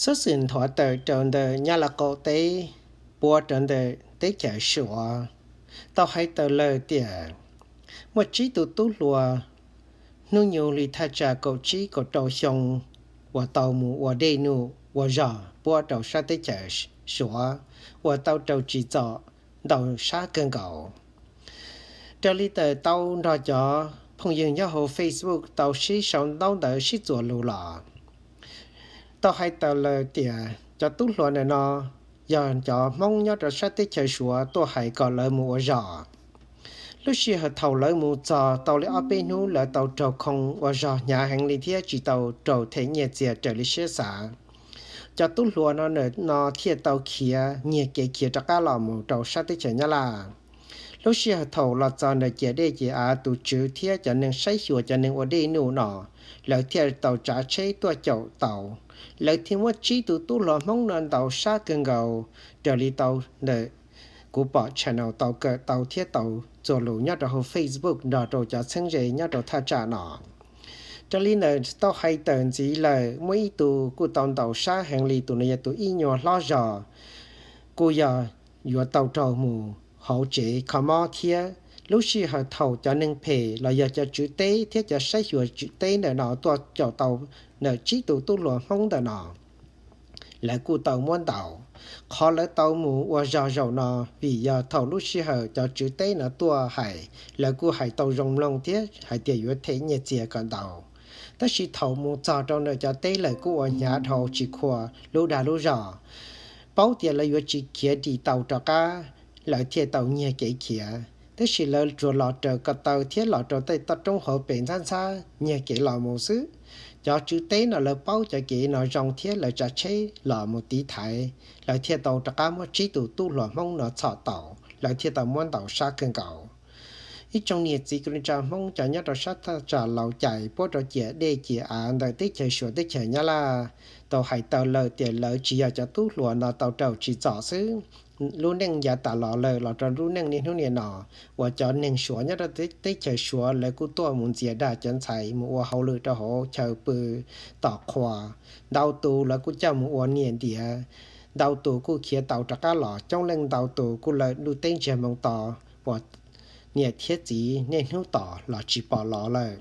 Xov xwm nthuav tawm rau ntawm Nyab Laj qaum teb puab rau ntawm teb chaws Suav tau hais tawm lawm tias muaj tsib tug tub hluas hnub nyoog li thaj tsam kaum tsib kaum rau xyoo uas tau mus ua dej num ua zog puab rau sab teb chaws Suav uas tau raug tsim txom ntau sab kawg nkaus. Raws li tawm tau nrog cov phooj ywg nyob hauv Facebook tau sib sau ntaub ntawv sib txuas lus los tau hais tawm lawm tias cov tub hluas ntawm no yog cov Hmoob nyob rau sab teb chaws Suav tuaj hais kom lawv mus ua zog. Lub sij hawm thaum lawv mus txog tau li ob peb hnub lawv tau raug khoo ua zog hnyav heev li thiab tsis tau raug them nyiaj txiag raws li siab xav. Cov tub hluas no thiaj tau khiav nyiag kev khiav rov qab los mus rau sab teb chaws Nyab Laj. Lub sij hawm thaum los txog ntawm ciam dej ciam av, tus tswv thiab cov neeg saib xyuas cov neeg ua dej num no lawv thiaj tau tsav tsheb tuaj caum tau. Lawv thiaj muab tsib tus tub hluas Hmoob no ntaus sab kawg nkaus raws li tau ntawm kuv pom channel tau kawm tau thiab tau txuas lus nyob rau hauv Facebook nrog rau cov txheeb ze nyob rau thaj tsam no. Raws li ntawm tau hais tawm ntxiv lawm muaj ib tug kuj tau ntaus sab heev li, tus no yog tus ib nyuag hlob zog kuj yog yuav tau raug mus hauv tsev kho mob thiab. Lub sij hawm thaum cov neeg phem los yog cov tswv teb thiab cov saib xyuas tswv teb ntawm no tuaj caum tau ntawm tsib tus tub hluas Hmoob ntawm no lawv kuj tau muab ntaus. Qhov lawv tau mus ua zog zaum no vim yog thaum lub sij hawm cov tswv teb no tuaj hais lawv kuj hais tau zoo mloog thiab hais tias yuav them nyiaj txiag kom ntaus. Tab sis thaum mus txog rau ntawm cov teb lawm kuj ua hnyav dhau tsis khuam lub dag lub zog, paub tias lawv yuav tsis khiav dim tau rov qab, lawv thiaj tau nyiag kev khiav. Tab sis lawv tsuas los raws ko taw thiab los rau tej toj roob hauv pes ntxhab ntxhab nyiag kev los mus xwb. Cov tswv teb no lawv paub cov kev no zoo thiab lawv tsav tsheb los mus tiv thaiv, lawv thiaj tau rov qab muab tsib tus tub hluas Hmoob no txhom tau, lawv thiaj tau muab ntaus sab kawg nkaus. Ib tsoom niam txiv kwv tij neej tsa Hmoob cov nyob rau sab thaj tsam Laus Cais puab rau ciam dej ciam av ntawm teb chaws Suav teb chaws Nyab Laj tau hais tau lawm tias lawv tsis yog cov tub hluas no tau raug tsim txom xwb. Lub neej yav tas los lawm los rau lub neej niaj hnub niaj no uas cov neeg Suav nyob rau teb chaws Suav lawv kuj tuaj mus ntxias dag cov ntxhais mus ua hauj lwm rau hauv chaw pw tom qhua. Ntau tus lawv kuj coj mus ua niam ntiav, ntau tus kuj khiav tau rov qab los, coob leej ntau tus kuj lawm ntuj teb ntsiag moo to uas niam thiab txiv niaj hnub tos los tsis pom los lawm.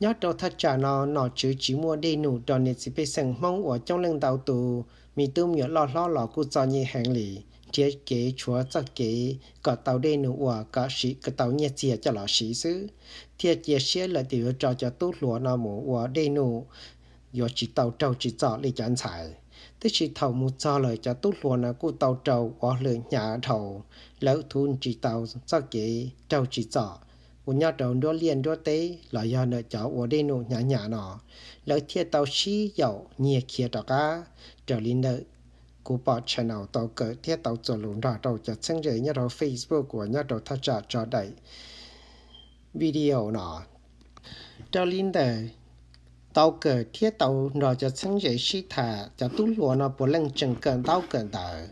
Nyob rau thaj tsam no nom tswv tsis muaj dej num rau niam txiv pej xeem Hmoob uas coob leej ntau tus me tub me nyuam loj hlob los kuj txom nyem heev li, nrhiav kev tshuav txoj kev kom tau dej num ua kom sim kom tau nyiaj txiag coj los siv xwb, thiaj cia siab lawm tias yuav tso cov tub hluas no mus ua dej num yuav tsis tau raug tsim txom li cov ntxhais. Tab sis thaum mus txog lawm cov tub hluas no kuj tau raug ua hwm hnyav dhau, lawv thuv tsis tau txoj kev raug tsim txom uas nyob rau nruab liaj nruab teb los yog ntawm cov ua dej num hnyav hnyav no, lawv thiaj tau sib yaum nyiag khiav rov qab. Raws li ntawm kuv pom channel tau kawm thiab tau txuas lus nrog rau cov txheeb ze nyob rau Facebook uas nyob rau thaj tsam tso daim video no. Raws li ntawm tau kawm thiab tau nrog cov txheeb ze sib tham, cov tub hluas no puav leej tseem kawm ntaub kawm ntawv,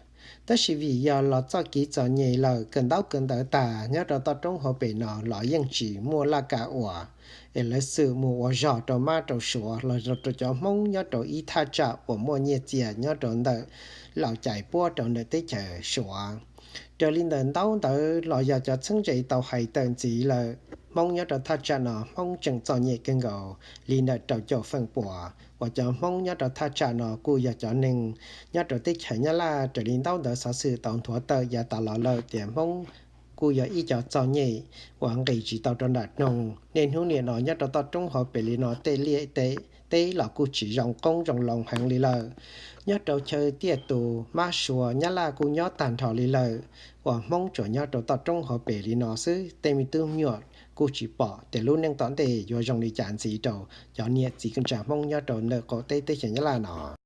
tab sis vim yog los txoj kev txom nyem lawm, kawm ntaub kawm ntawv tag nyob rau toj roob hauv pes no los yeej tsis muaj laj kam ua, es lawv xwm mus ua zog rau mab rau suav los rau cov Hmoob nyob rau ib thaj tsam uas muaj nyiaj txiag nyob rau ntawm Laus Cais puab rau ntawm teb chaws Suav. Raws li ntawm ntaub ntawv los yog cov txheeb ze tau hais tawm ntxiv lawm, Hmoob nyob rau thaj tsam no Hmoob tseem txom nyem kawg nkaus li ntawm rau caum feem pua, uas cov Hmoob nyob rau thaj tsam no kuj yog cov neeg nyob rau teb chaws Nyab Laj. Raws li ntaub ntawv xov xwm tau nthuav tawm yav tas los lawm tias Hmoob kuj yog ib co txom nyem uas nqis tsis tau rau nram noog. Niaj hnub niam no nyob rau toj roob hauv pes li no tej liaj tej teb los kuj tsis zoo qoob zoo loo heev li lawm. Nyob rau chaw tiaj tus mab suav Nyab Laj kuj nyob tag nrho li lawm, uas Hmoob tsuas nyob rau toj roob hauv pes li no xwb. Tej me tub me nyuam kuj tsis pom tias lub neej tom ntej yuav zoo li cas ntxiv rau cov niam txiv kwv tij Hmoob nyob rau ntawm qaum teb teb chaws Nyab Laj no.